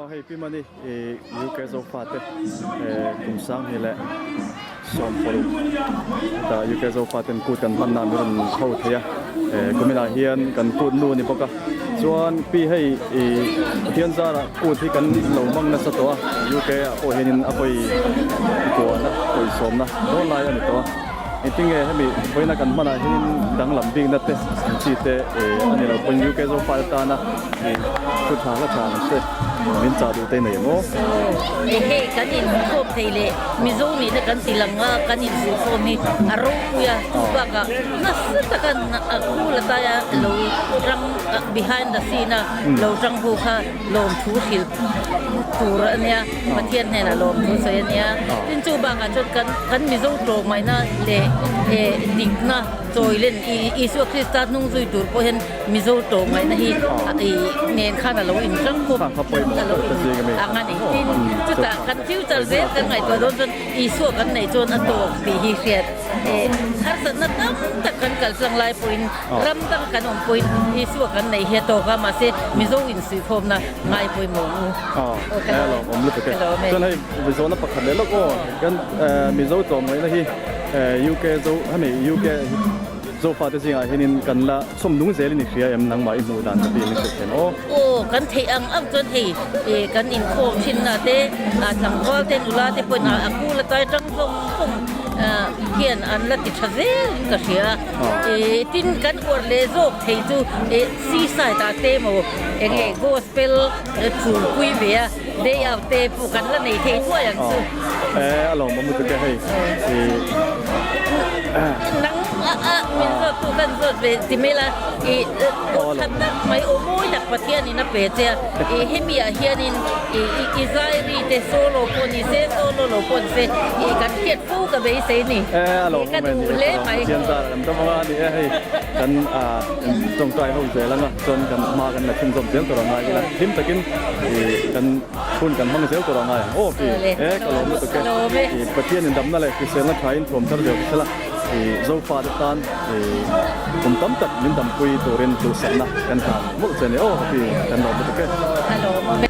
Hei Pi Mani i UK Zofate kum sanghnih leh 16 hetah UK Zofaten kut kan hmanna min rawn ho thei a, kuminah hian kan kut nu a ni bawk a, chuan pi hei i Pathian zarah kut hi kan lo hmang nasa tawh a, UK ah pawh hianin a vawi kuana pawisawmna dawn lai a ni tawh a, engtinge hemi vawiina kan hmanah hianin danglam bikna te ang chi te a ni lo pawhin UK Zofate tana I thu tha hla tha ang che, min chah duh te nei em aw? Aw, hei kan inkhawm thei leh Mizo nihna kan ti lang a, kan inzirkhawm hi a ropui a, chu bakah nasa taka a khu la taia lo tang behind the scene a lo tang ho kha lawmthu hrilh tur a nia, Pathian hnenah lawmthu sawi a nia. Tin chu bakah chuan kan kan Mizo tlawmngaihna leh dikna chawilen Isua Krista hnung zui tur pawh hian Mizo tlawmngaihna hi i nen khan a lo inhrang khawp a lo in ang a ni. Tin, chutah kan future zel kan ngaihtuah dawn chuan Isua kan neih chuan a tawk tih hi hriat harsatna tam tak kan kal tlang lai pawhin ram dang kan awm pawhin Isua kan neih hi a tawk a, mahse Mizo insuihkhawmna ngai pawimawh ang u. Aw, a lawmawm lutuk e. Chuan hei Mizona pakhat leh lawk aw, kan Mizo tlawmngaihna hi UK zo hemi UK Zofa te zingah hianin kan la chhawm nung zelin i hria em nangmah i hmuh dan ka ti in i hrilh thei maw? Aw, kan theih ang ang chuan hei kan inkhawm thinna te, tlangval te nula te pawhin a kul atai tang zawng zawng hian an la ti tha zelin ka hria. Tin, kan uar leh zawk thei chu seaside ah te emaw enge gospel chulpui ve a day out te pawh kan la nei thei thuai ang chu. A lawmawm lutuk e hei. Nang a min zawt tu kan zawt ve ti mai la i aw tha tak mai aw mawi tak Pathian in a pe che a i hemi ah hianin i i zai ri te solo pawh ni se solo lo pawh ni se i kan hriat fo ka beisei ni ka duh hle mai. Pathian zar kan dam anga ni e hei kan tawngtai ho zel anga chuan kan hma kan la chhunzawm zel tur a ngai ila hlim takin i kan Hun kan hmang zel tur a ngai ang aw pi e ka lawm lutuk e i Pathian in damna leh hriselna tha in thuam thar zel sela i Zofa te tan i kum tam tak min dampui turin duhsakna kan hlan mawlh che ni aw pi kan lawm lutuk e.